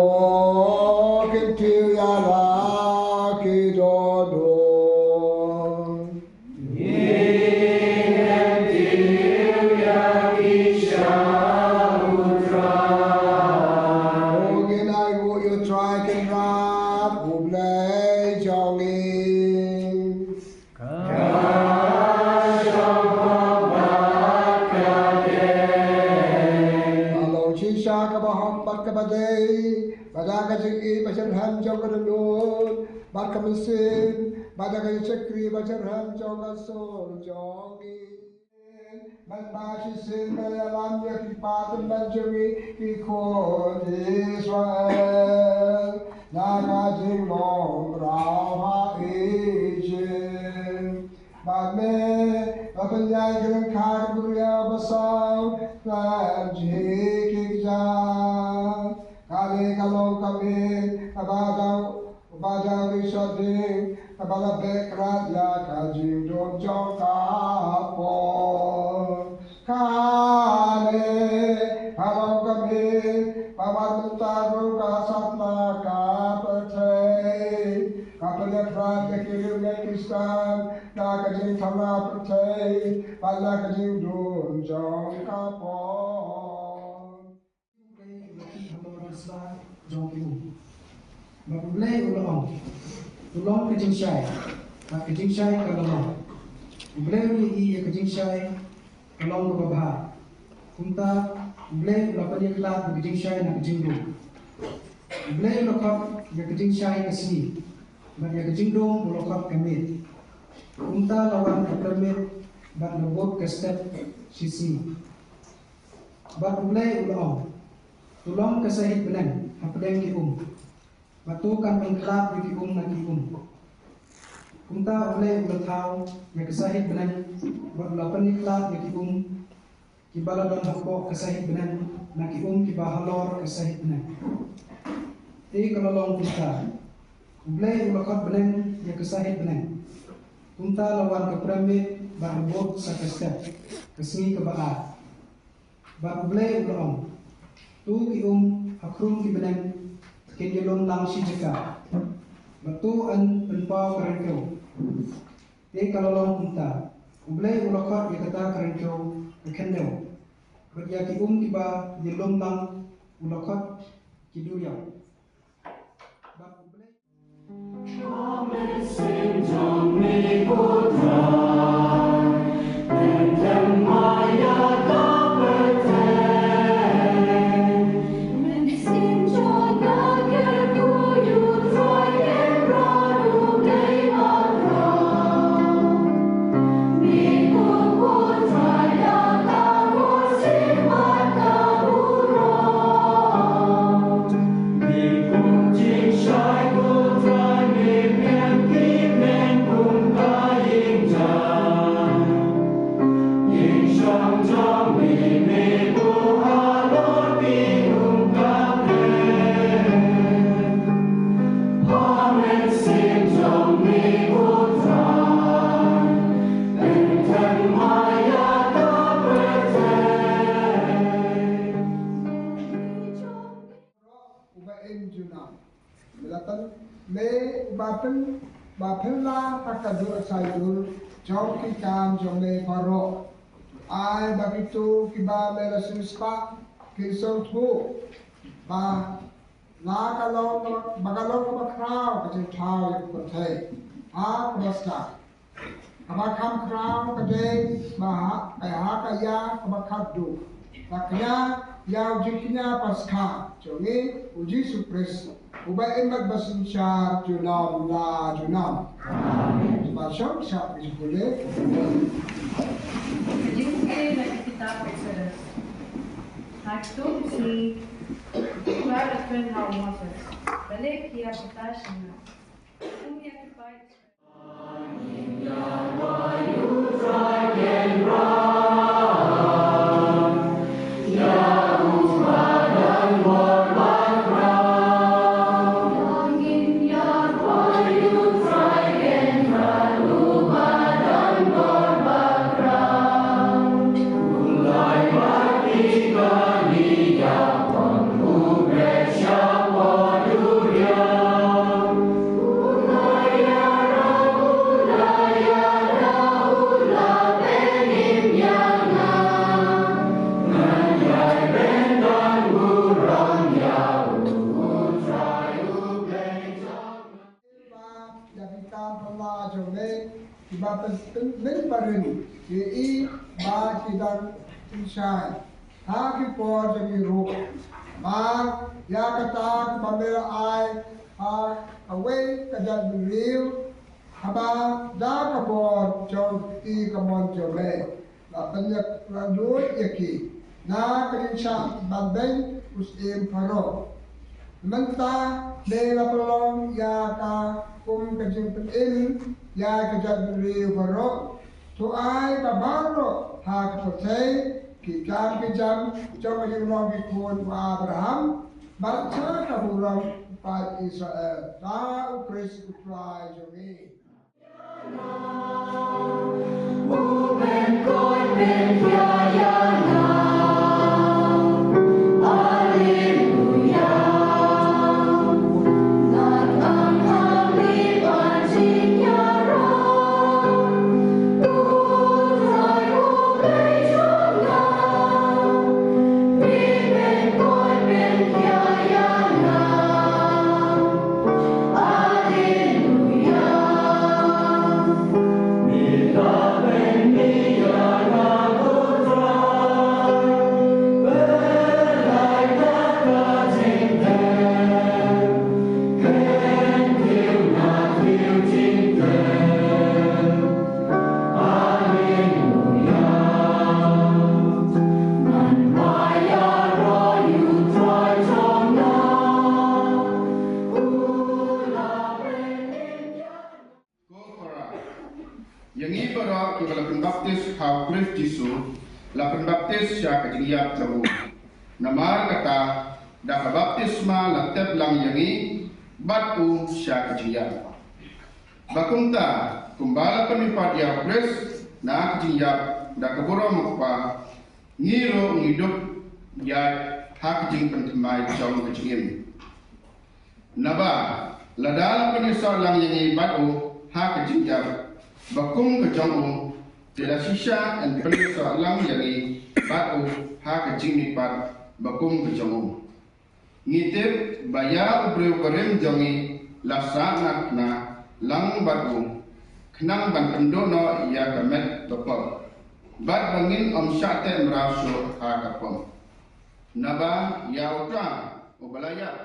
kyntiew ïa la ki dohnud. Ngi kyntiew ïa ki sha u Trai. To ngin ai nguh ïa u Trai Kynrad U Blei jong ngi. Ka shong hok bad ka dei. Ka long shisha kaba hok bad kaba dei, ba da ka jingïeit ba shitrhem jong ka dohnud bad ka mynsiem, bad da ka jingshakri ba shitrhem jong ka sur jong ngi. Mynba shisien me ïalam ïa ki paidbynriew jong ngi ki khun Israel na ka jinglong mraw ha Ijipt. Bad me la pynïaid ki ryngkat ki briew ba saw khlem jhieh ki kjat. Kane ka long ka miet kaba dang Uba dang ri shading, kaba la beh krat ïa ka jingdum jong ka por. Kane ka long ka miet ba wat mynta ruh ka sap na ka pyrthei. Ka pynïakhlad ïa ki riewngeit Khristan na ka jingthanga pyrthei bad na ka jingdum jong ka por. Bad U Blei u la ong, to long ka jingshai, bad ka jingshai ka la long. U Blei u la ïohi ïa ka jingshai ka long kaba bha. Kumta U Blei u la pynïakhlad ïa ka jingshai na ka jingdum. U Blei u la khot ïa ka jingshai ka sngi, bad ïa ka jingdum u la khot ka miet. Kumta la wan ka pyrmit bad la bud ka step shisngi. Bad U Blei u la ong, to long ka sahit bneng hapdeng ki um. Bad to kan pynkhlad ïa ki um na ki um. Kumta U Blei u la thaw ïa ka sahit bneng bad u la pynkhlad ïa ki um kiba la don hapoh ka sahit bneng na ki um kiba halor ka sahit bneng. Te ka la long kumta. U Blei u la khot bneng ïa ka sahit bneng. Kumta la wan ka prem miet bad la bud sa ka step, ka sngi kaba ar. Bad U Blei u la ong, to ki um ha khrum ki bneng kin ïalum lang shi jaka. Bad to yn pynpaw ka ryngkew. Te ka la long kumta. U Blei u la khot ïa kata ka ryngkew ka khyndew. Bad ïa ki um kiba ïalum lang u la khot ki duriaw. Bad U Blei Uba im junom. Me la pyn, me uba pyn, ba pynlah ha ka dur asai dur jong ki kam jong me baroh. Ai ba kito kiba me la siewspah kin sngewthuh ba la ka long, ba ka long kaba khraw ka jingthaw ïa ka pyrthei ha kaba skhem. Kaba kham khraw ka dei ba ha, ka ha ka ïa kaba khatduh. Ba kñia ïa u jingkñia paska jong ngi u Jisu Khrist, uba im bad ba synshar junom la junom. Amen. Ba shong shah ki jingkylli. Jingkylli na ki kitab Exodus. Ha kito ki sngi, Israel u kren ha u Moses, balei phi ïa pyrta shynna? Kum ïa ki paid Ba ïa ki kam pynlah jong me kiba pyn, pyn, pynbarim ïa i ba ki dang pynshai ha ki por jong ngi ruh. Ba ïa kata kaba me la ai ha kawei ka jaitbynriew, haba da ka bor jong i ka mon jong me. La pynïaid ïa ki na ka jingshah ban beiñ u syiem Pharaoh. Mynta me la pynlong ïa ka kum ka jingpynim ïa ka jaitbynriew baroh. To ai ba baroh ha ka pyrthei ki kam ki jam jong ka jinglong ki khun u Abraham bad sha ka burom u paid Israel. Da U Khrist U Trai jong ngi. ha u Khrist Jisu, la pynbaptis sha ka jingïap jong u. Namar kata, da ka baptisma la tep lang ïa ngi bad u sha ka jingïap. Ba kumta, kumba la pynmihpat ïa u Khrist na ka jingïap da ka burom u Kpa, ngi ruh ngi dup ïaid ha ka jingpynthymmai jong ka jingim. Naba lada la pynïasoh lang ïa ngi bad u ha ka jingïap ba kum ka jong u, te la shisha yn pynïasoh lang ïa ngi bad u ha ka jingmihpat ba kum ka jong u. Ngi tip ba ïa u briew barim jong ngi la sahngat na lang bad u, khnang ban pynduh noh ïa ka met ba pop, bad ba ngin ym shah teh mraw shuh ha ka pop. Naba ïa uta uba la ïap.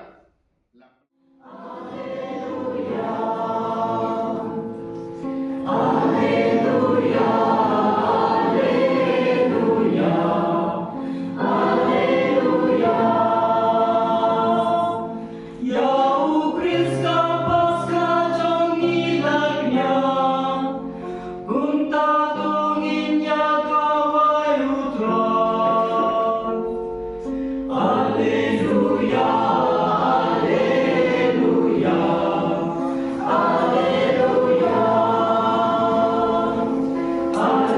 Ïa u Khrist ka Paskha jong ngi la kñia, kumta to ngin ïa kawai u Trai. Alleluia, alleluia, alleluia, alleluia,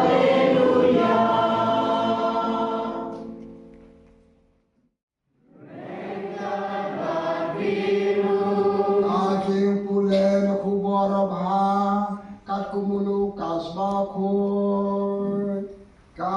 alleluia, alleluia. Ka jingpule na khubor babha, kat kumno ka sbah khun. Ka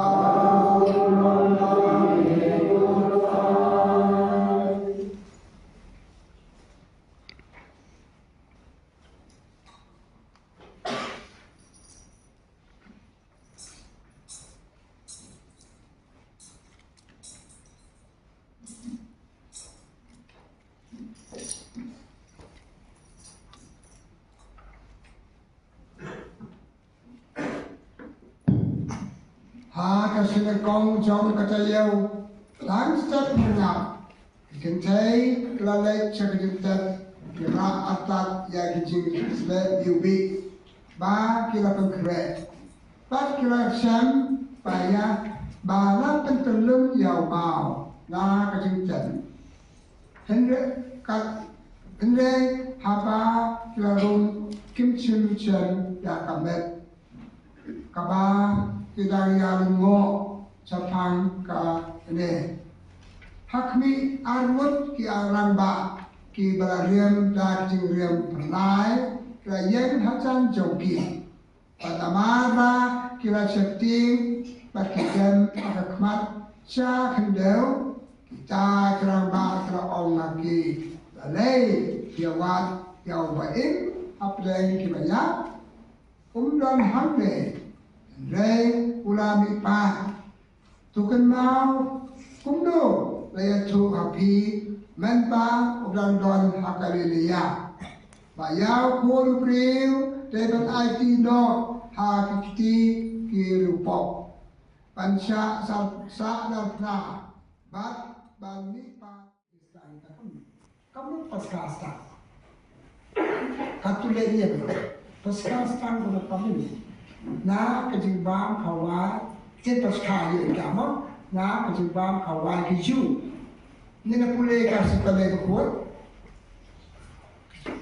Ha ka shyllangkong jong ka taïew, tang step mynta, ki kynthei ki la leit sha ka jingtep, ki rah artat ïa ki jingsleh biwbih ba ki la pynkhreh. Bad ki la shem ba ïa ba la pyntyllun ïa u maw na ka jingtep. Hynrei ka, hynrei haba ki la rung kim shym shem ïa ka met kaba ki dang ïa lyngngoh shaphang kane. Ha khmih arngut ki rangbah kiba la riam da ka jingriam pyrlai ki la ïeng hajan jong ki. Bad namar ba ki la sheptieng bad ki dem ha ka khmat sha khyndew, kita ki rangbah ki la ong ha ki, balei phi ïa wad ïa uba im hapdeng kiba ïap? Um don hangne, hynrei u la mihpat. To kynmaw kumno la ïathuh ha phi mynba u dang don ha Galilea, ba ïa u Khun u briew dei ban aiti noh ha ki kti ki riewpop, ban shah sah, sah narphna bad ban mihpat. Ka mut Paskha stang. Kattu leh ïa ka Paskha stang ka mut ka mut na ka jingbam kawei. Ïa Paskha ïa ka mut na ka jingbam kawei ki Jiw. Ngi na pule ka Septæ ka kut.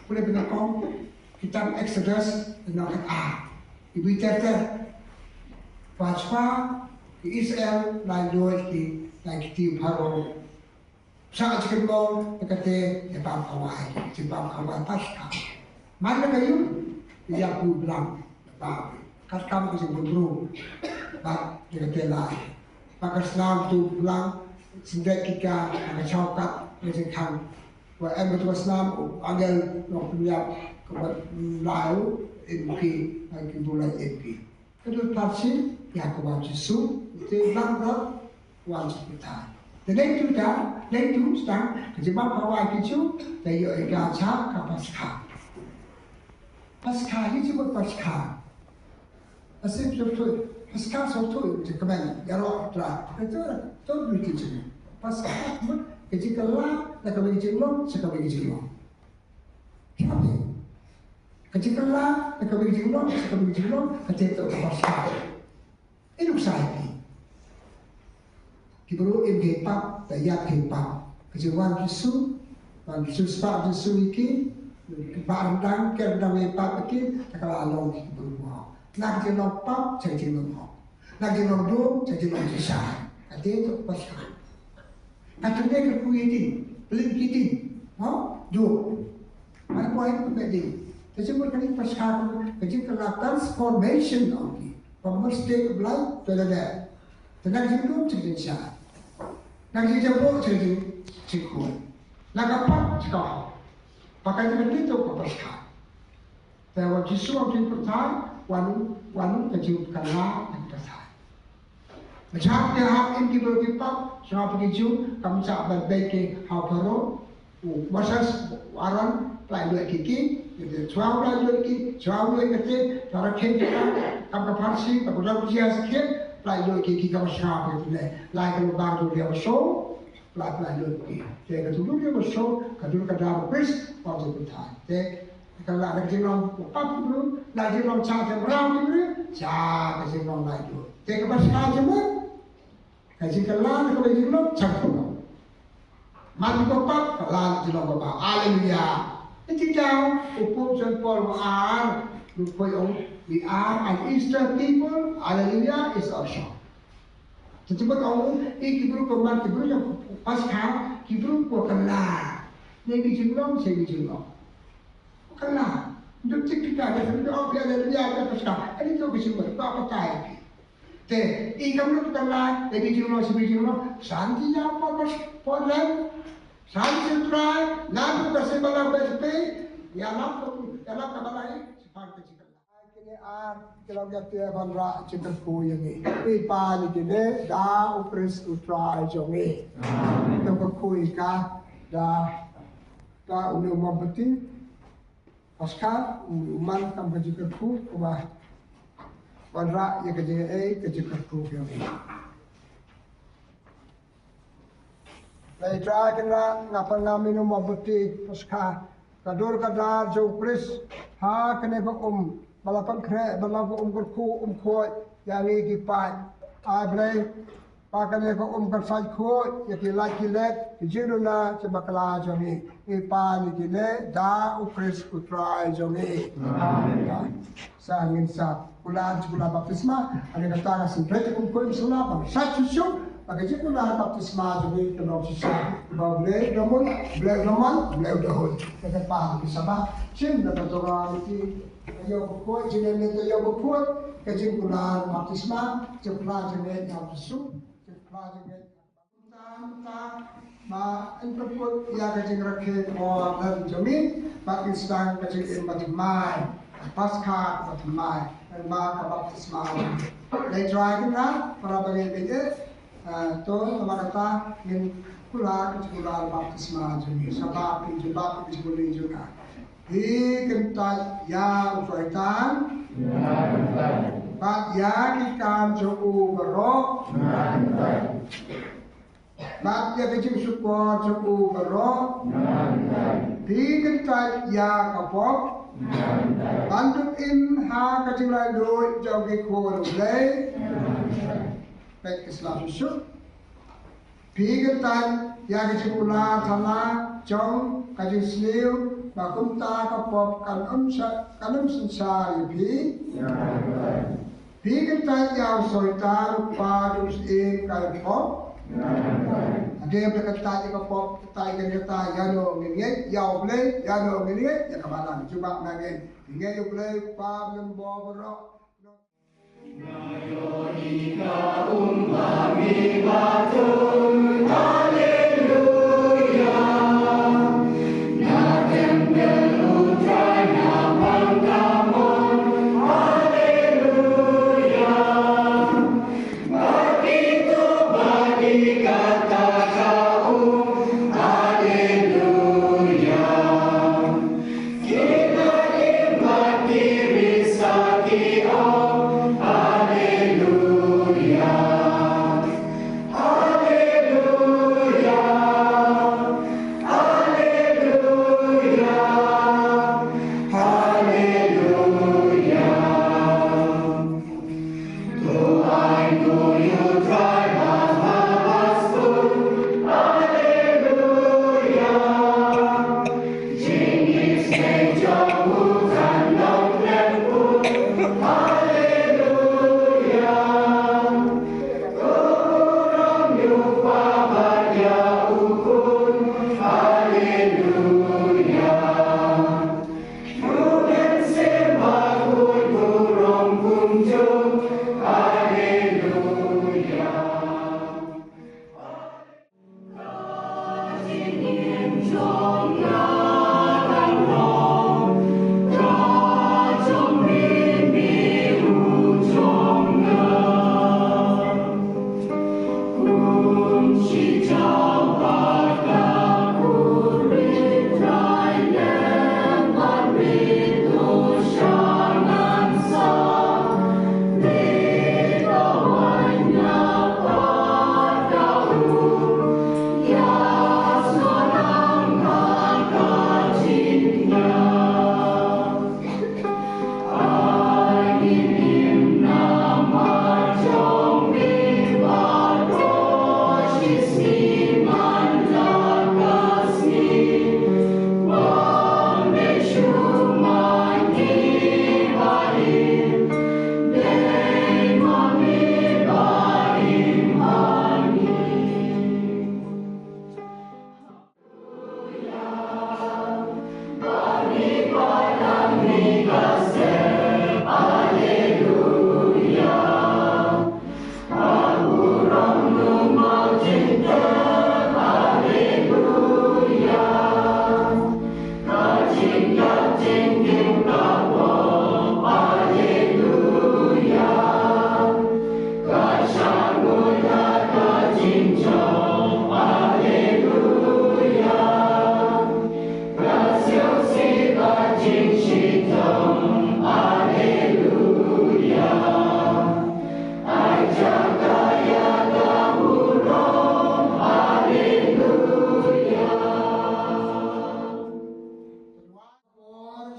Pule pynakong kitab Exodus na ka ar. Ibu ter ter. Paskha ki Israel lai doi ki lai kiti Pharaoh. Sa ka jingkynmaw ïa kata, ïa bam kawei, ïa bam kawei Paskha. Man la ka ïung, ïa ku blang, ïa bam. Katkam ka jingkynmaw, ba ïa kata lai. Ba ka snam tu blang, sendek ki ka, ba ka chaw kat, ïa jingkhang. Wa em ka tu ka snam, u angel, nong pynïap, ka bat lai u, im ki, ba ki bulai im ki. Ka dei parsi ïa ka wan Jisu, te bang ka wan Jisu ta. Te dei tu ta, dei tu stang, ka jingban ka wan ki Jiw, te ïoh ïa ka cha ka Paskha. Paskha, hi jingban Paskha. Asip tu tu, Paskha so tu, je kmen, ïa ro tra. Te tu, tu tu ki jing. Paskha, mut, ka jingkylla, la ka wan jinglong, sa ka wan jinglong. Kya pe? Ka jingkylla na kawei ka jinglong sha kawei ka jinglong, ka jingtoh ka pyrshah. Ïa nuksa ïa phi. Ki briew im ki pap, da ïap ki pap. Ka jingwan Jisu, wan Jisu, spah Jisu ïa ki, ki bah ryndang, ki ryndang ïa pap ïa ki, da ka la long ki briew hok. Na ka jinglong pap sha ka jinglong hok. Na ka jinglong dum sha ka jinglong shisha. Ka dei ka pyrshah. Ka tynne ka kyrkhu ïa ki, pynlip ïa ki. Mo? Dum. Mar kwai ka met dei. Te shu mut kane ka pyrshah ka jingkylla, transformation ong ki. From one state of life to another. Te na ka jingdum sha ka jingshai. Na ka jingjaboh sha ka jingkhuid. Na ka pap sha ka hok. Ba ka jingkynti to ka pyrshah. Te wat Jisu wan pynpyrthei, wan, wan ka jingkylla na ka pyrthei. Mynta te hap im ki briew ki pap, sngap ki Jiw, kam shah ban beit ki ha Pharaoh, u Moses, u Aaron, pynlait lut ki ki, ki te shuwa pynlait lut ki, shuwa pynlait ki te, tara khen ki ka, kam ka pharshi, ka budal ki jias ki, pynlait lut ki ki kam shngap ki te ne, lai ka lubang tu dia baso, pynlait, pynlait lut ki. Te ka tu dia baso, ka dur ka dar Khrist, pau tu pynthai. Te, ka la ka jinglong pap ki briew, la jinglong cha te mraw ki briew, cha ka jinglong lai lut. Te ka ba shngap jemut, ka jingkylla na kawei ka jinglong, chang ka long. Man ka pap, ka la jinglong kaba. Haleluya. Ïa ki jaw, u Pope John Paul wa ar, u Pope ong, we are an Easter people. Haleluya, is our song. Te te ong, ïa ki briew ko man ki briew ïa Paskha, ki briew ko kylla. Ne ki jinglong, se ki jinglong. Kylla. Duk tik tik ka, ka duk ong phi Haleluya, ka Paskha. Ani to ki jinglong, ka patai ki. Te, i kam lut ka lai, te bi jinglo, si bi jinglo, shanti ya por, por, por lem, shanti Trai, na tu ka se bala ba te, ya lam ko, ya lam ka bala e, si pan ka jingla. Kine ar, ki long ka te ban rah jingkyrkhu ïa ngi. I pan ïa kine, da u Khrist u Trai jong ngi. Amen. Ka kyrkhu ïa ka, da, da u ne u Mawbati, Paskha, u man kam ka jingkyrkhu, kaba wanrah ïa ka jingaiei ka jingkyrkhu ka jong ngi. Lai Trai Kynrad, nga pynngam ïa u Mawbati Paskha, ka dur ka dar jong u Khrist, ha kane ka um ba la pynkhreh, ba la ka um kyrkhu, um khuid ïa ngi ki paid. Ai Blei, ba kane ka um kan sait khuid ïa ki lait ki let, ki jingduna, ki bakla jong ngi. Ngi pan ïa kine da u Khrist u Trai jong ngi. Amen. Sa ngin sa kular jingkular baptisma, ha kane ka por ka sngewthuh kum khuid sngewthuh ba sait shuh shuh ba ka jingkular baptisma jong ngi kan long shisha. Ba U Blei u da mon, U Blei u da mon, U Blei u da hun. Ka kyrpad ki sabah, shin da ka jong ngi. Ïa u bakhuid, jingïaid lynti ïa u bakhuid, ka jingkular baptisma, jingkular jingïaid ïa u Jisu, jingkular jingïaid. Mynta, mynta, ba yn pynput ïa ka jingrakhe por lem jong ngi, ba kin sdang ka jingim bathymmai, Paskha bathymmai, ba ka baptisma. Lai Trai Kynrad, para bangeit bangeit, Ah, to, namar kata, ngin kular ka jingkular baptisma jong ngi. Sngewbha phi jubab ka jingkylli jong nga. Phi kyntait ïa u Soitan. Nga kyntait. Bad ïa ki kam jong u baroh. Nga kyntait. Bad ïa ka jingshukor jong u baroh. Nga kyntait. Phi kyntait ïa ka pop. Nga kyntait. Ban dep im ha ka jinglaitluid jong ki khun u Blei. Nga kyntait. Peit ka sla shuh shuh. Phi kyntait ïa ka jingkular thala jong ka jingsniew ba kumta ka pop kan ym sha-, kan ym synshar ïa phi. Phi kyntait ïa u Soitan u kpa jong u syiem ka pop. Hadien ba kyntait ïa ka pop, kyntait ïa kata, ïano ngin ngeit, ïa U Blei, ïano ngin ngeit, ïa ka balang. Jubab na ngin. Ngeit ïa U Blei u Kpa ba lem bor baroh.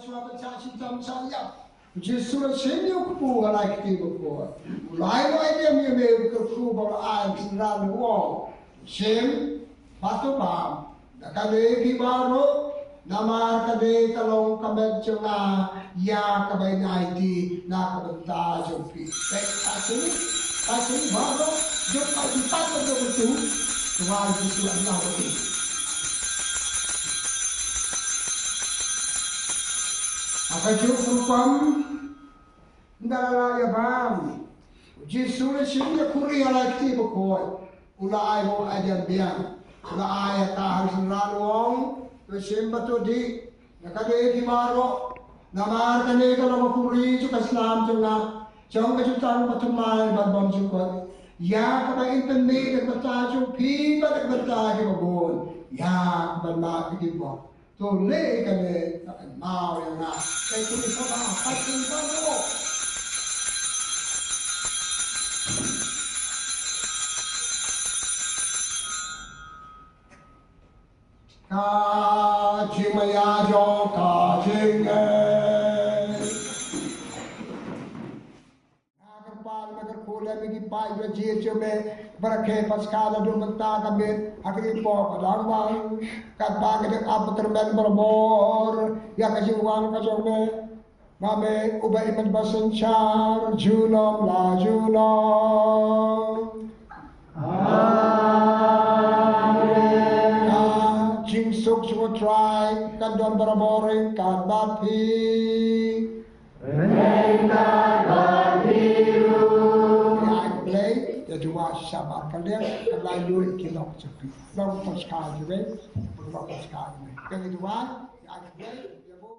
Sha shitom sha ïap. U Jisu u la shim ïa u kpu ha la ka kti bakhuid. U la ai mo ïa me ïa me u kyrkhu ba u la ai ha u shynrang u ong, shim bad to bam da kane phi baroh, namar kane ka long ka met jong nga ïa kaba in aiti na ka bynta jong phi. Peit, ka shu, ka shu baroh jong ka jingpait ka jong u Jisu. Tuhan Jisu ïa nga ba phi. Ha kajuh ka rukom, ynda la ïa bam, u Jisu u la shim ïa u khuri ha la ka kti bakhuid. U la ai mo ïa u biang. U la ai ïa ka ha u shynrang u ong, to shim bad to dih da kane phi baroh, namar kane ka long ka khuri jong ka snam jong nga, jong ka jutang bathymmai bad bymjukut, ïa kaba in pynmih da ka bynta jong phi bad da ka bynta kiba bun, ïa ka ban map ïa ki bor. To leh ïa kane, ka kynmaw ïa nga. Ka kynmaw, ka kynmaw. Ka jingmaïa jong ka jingngeit. Nga kyrpad, nga kyrkhu lem ïa ki paid bajir jong me ba rakhe Paskha naduh mynta ka miet ha ka ri Pop ka dang bang. Katba nga dang ap ba tyrmen barabor ïa ka jingwan ka jong me. Ba me uba im bad ba synshar junom la junom. Amen. Ka jingsuk jong U Trai kan don barabor ryngkat bad phi. Ryngkat bad phi ruh. Ïa ai Blei, ïa duwai shabar ka liang, ka lai lui ki lok jong phi. Long Paskha jong me, long Paskha jong me. Ka ïa duwai, ïa ai Blei, ïa buh.